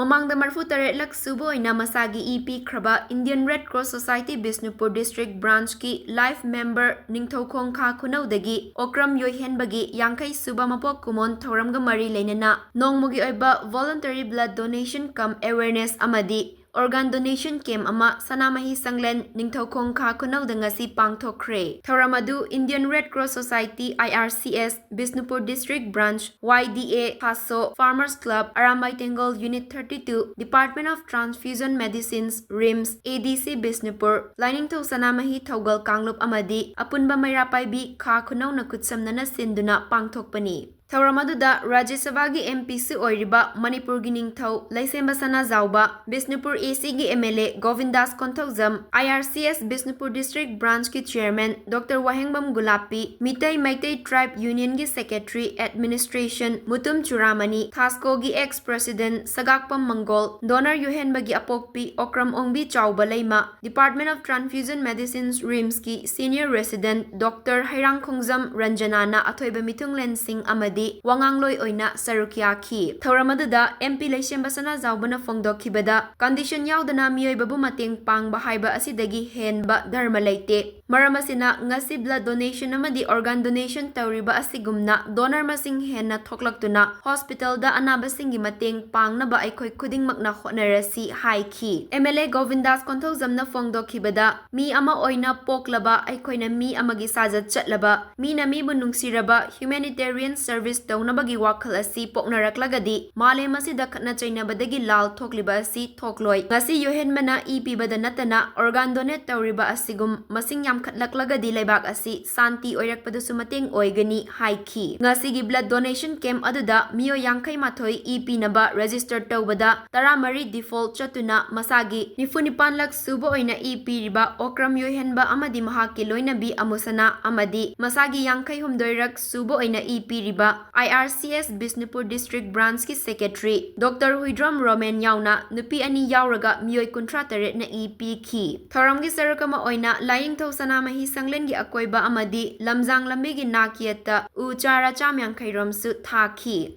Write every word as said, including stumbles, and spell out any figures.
ꯃꯃꯥꯡꯗ ꯃꯔꯤꯐꯨ ꯇꯔꯦꯠꯂꯛ ꯁꯨꯕ ꯑꯣꯏꯅ ꯃꯁꯥꯒꯤ E ꯄꯤꯈ꯭ꯔꯕ Indian Red Cross Society Bishnupur district branchꯀꯤ life member Ningthoukhong ꯈꯥ ꯈꯨꯅꯧꯗꯒꯤ ꯑꯣꯀ꯭ꯔꯝ ꯌꯣꯏꯍꯦꯟꯕꯒꯤ ꯌꯥꯡꯈꯩ ꯁꯨꯕ ꯃꯄꯣꯛ ꯀꯨꯝꯑꯣꯟ ꯊꯧꯔꯝꯒ ꯃꯔꯤ ꯂꯩꯅꯅ ꯅꯣꯡꯃꯒꯤ ꯑꯣꯏꯕ voluntary blood donation cum awareness ꯑꯃꯗꯤ organ donation camp ꯑꯃ ꯁꯅꯥꯃꯍꯤ ꯁꯪꯂꯦꯟ ꯅꯤꯡꯊꯧꯈꯣꯡ ꯈꯥ ꯈꯨꯅꯧꯗ ꯉꯁꯤ ꯄꯥꯡꯊꯣꯛꯈ꯭ꯔꯦ꯫ ꯊꯧꯔꯝ ꯑꯗꯨ Indian Red Cross Society, I R C S, Bishnupur district branch, Y D A, ꯈꯥꯁꯣ, Farmers Club, Arambai ꯇꯦꯡꯒꯣꯜ Unit thirty two, Department of Transfusion Medicines, RIMS, A D C Bishnupur, ꯂꯥꯏꯅꯤꯡꯊꯧ ꯁꯅꯥꯃꯍꯤ ꯊꯧꯒꯜ ꯀꯥꯡꯂꯨꯞ ꯑꯃꯗꯤ ꯑꯄꯨꯟꯕ ꯃꯩꯔꯥ ꯄꯥꯏꯕꯤ ꯈꯥ ꯈꯨꯅꯧꯅ ꯈꯨꯠꯁꯝꯅꯅ ꯁꯤꯟꯗꯨꯅ ꯄꯥꯡꯊꯣꯛꯄꯅꯤ꯫ ꯊꯧꯔꯝ ꯑꯗꯨꯗ ꯔꯥꯖ꯭ꯌ ꯁꯚꯥꯒꯤ M Pꯁꯨ ꯑꯣꯏꯔꯤꯕ ꯃꯅꯤꯄꯨꯔꯒꯤ ꯅꯤꯡꯊꯧ ꯂꯩꯁꯦꯝꯕ ꯁꯅꯥꯖꯥꯎꯕ, Bishnupur ACꯒꯤ M L A ꯒꯣꯕꯤꯟꯗꯥꯁ Konthoujam, I R C S Bishnupur district branchꯀꯤ chairman Doctor Wahengbam ꯒꯨꯂꯥꯞꯄꯤ, Meitei Meitei tribe unionꯒꯤ secretary administration Mutum ꯆꯨꯔꯥꯃꯅꯤ, ꯊꯥꯁꯀꯣꯒꯤ ex president ꯁꯒꯥꯛꯄꯝ ꯃꯪꯒꯣꯜ, donor ꯌꯣꯏꯍꯦꯟꯕꯒꯤ ꯑꯄꯣꯛꯄꯤ ꯑꯣꯀ꯭ꯔꯝ ꯑꯣꯡꯕꯤ ꯆꯥꯎꯕ ꯂꯩꯃ, Department of Transfusion Medicines RIMSꯀꯤ senior resident Doctor ꯍꯩꯔꯥꯡꯈꯣꯡꯖꯝ ꯔꯟꯖꯅꯥꯅ ꯑꯊꯣꯏꯕ ꯃꯤꯊꯨꯡꯂꯦꯟꯁꯤꯡ ꯑꯃꯗꯤ ꯋꯥꯉꯥꯡꯂꯣꯏ ꯑꯣꯏꯅ ꯁꯔꯨꯛ ꯌꯥꯈꯤ꯫ ꯊꯧꯔꯝ ꯑꯗꯨꯗ M P ꯂꯩꯁꯦꯝꯕ ꯁꯅꯥꯖꯥꯎꯕꯅ ꯐꯣꯡꯗꯣꯛꯈꯤꯕꯗ, condition ꯌꯥꯎꯗꯅ ꯃꯤꯑꯣꯏꯕꯕꯨ ꯃꯇꯦꯡ ꯄꯥꯡꯕ ꯍꯥꯏꯕ ꯑꯁꯤꯗꯒꯤ ꯍꯦꯟꯕ ꯙꯔꯃ ꯂꯩꯇꯦ꯫ ꯃꯔꯝ ꯑꯁꯤꯅ, ꯉꯁꯤ blood donation ꯑꯃꯗꯤ organ donation ꯇꯧꯔꯤꯕ ꯑꯁꯤꯒꯨꯝꯅ donor ꯃꯁꯤꯡ ꯍꯦꯟꯅ ꯊꯣꯛꯂꯛꯇꯨꯅ hospitalꯗ ꯑꯅꯥꯕꯁꯤꯡꯒꯤ ꯃꯇꯦꯡ ꯄꯥꯡꯅꯕ ꯑꯩꯈꯣꯏ ꯈꯨꯗꯤꯡꯃꯛꯅ ꯍꯣꯠꯅꯔꯁꯤ ꯍꯥꯏꯈꯤ꯫ M L A ꯒꯣꯕꯤꯟꯗꯥꯁ ꯀꯣꯟꯊꯧꯖꯝꯅ ꯐꯣꯡꯗꯣꯛꯈꯤꯕꯗ, ꯃꯤ ꯑꯃ ꯑꯣꯏꯅ ꯄꯣꯛꯂꯕ ꯑꯩꯈꯣꯏꯅ ꯃꯤ ꯑꯃꯒꯤ ꯁꯥꯖꯠ ꯆꯠꯂꯕ, ꯃꯤꯅ ꯃꯤꯕꯨ ꯅꯨꯡꯁꯤꯔꯕ, humanitarian service ꯇꯧꯅꯕꯒꯤ ꯋꯥꯈꯜ ꯑꯁꯤ ꯄꯣꯛꯅꯔꯛꯂꯒꯗꯤ ꯃꯥꯂꯦꯝ ꯑꯁꯤꯗ ꯈꯠꯅ ꯆꯩꯅꯕꯗꯒꯤ ꯂꯥꯜ ꯊꯣꯛꯂꯤꯕ ꯑꯁꯤ ꯊꯣꯛꯂꯣꯏ꯫ ꯉꯁꯤ ꯌꯣꯏꯍꯦꯟꯕꯅ ꯏ ꯄꯤꯕꯗ ꯅꯠꯇꯅ organ donate ꯇꯧꯔꯤꯕ ꯑꯁꯤꯒꯨꯝ ꯃꯁꯤꯡ ꯌꯥꯝꯈꯠꯂꯛꯂꯒꯗꯤ ꯂꯩꯕꯥꯛ ꯑꯁꯤ ꯁꯥꯟꯇꯤ ꯑꯣꯏꯔꯛꯄꯗꯁꯨ ꯃꯇꯦꯡ ꯑꯣꯏꯒꯅꯤ ꯍꯥꯏꯈꯤ꯫ ꯉꯁꯤꯒꯤ blood donation camp ꯑꯗꯨꯗ ꯃꯤꯑꯣꯏ ꯌꯥꯡꯈꯩ ꯃꯥꯊꯣꯏ ꯏ ꯄꯤꯅꯕ register ꯇꯧꯕꯗ ꯇꯔꯥꯃꯔꯤ default ꯆꯠꯇꯨꯅ ꯃꯁꯥꯒꯤ ꯅꯤꯐꯨ ꯅꯤꯄꯥꯟꯂꯛ ꯁꯨꯕ ꯑꯣꯏꯅ ꯏ ꯄꯤꯔꯤꯕ ꯑꯣꯀ꯭ꯔꯝ ꯌꯣꯏꯍꯦꯟꯕ ꯑꯃꯗꯤ ꯃꯍꯥꯛꯀꯤ ꯂꯣꯏꯅꯕꯤ ꯑꯃꯨꯁꯅꯥ ꯑꯃꯗꯤ ꯃꯁꯥꯒꯤ ꯌꯥꯡꯈꯩ ꯍꯨꯝꯗꯣꯏꯔꯛ ꯁꯨꯕ ꯑꯣꯏꯅ ꯏ ꯄꯤꯔꯤꯕ I R C S Bishnupur district branchꯀꯤ secretary Doctor Huidrom Roman ꯌꯥꯎꯅ ꯅꯨꯄꯤ ꯑꯅꯤ ꯌꯥꯎꯔꯒ ꯃꯤꯑꯣꯏ ꯀꯨꯟꯊ꯭ꯔꯥ ꯇꯔꯦꯠꯅ ꯏ ꯄꯤꯈꯤ꯫ ꯊꯧꯔꯝꯒꯤ ꯁꯔꯨꯛ ꯑꯃ ꯑꯣꯏꯅ ꯂꯥꯏꯅꯤꯡꯊꯧ ꯁꯅꯥꯃꯍꯤ ꯁꯪꯂꯦꯟꯒꯤ ꯑꯀꯣꯏꯕ ꯑꯃꯗꯤ ꯂꯝꯖꯥꯡ ꯂꯝꯕꯤꯒꯤ ꯅꯥꯛ ꯌꯦꯠꯇ ꯎ ꯆꯥꯔꯥ ꯆꯥꯝ ꯌꯥꯡꯈꯩ ꯔꯣꯝꯁꯨ ꯊꯥꯈꯤ꯫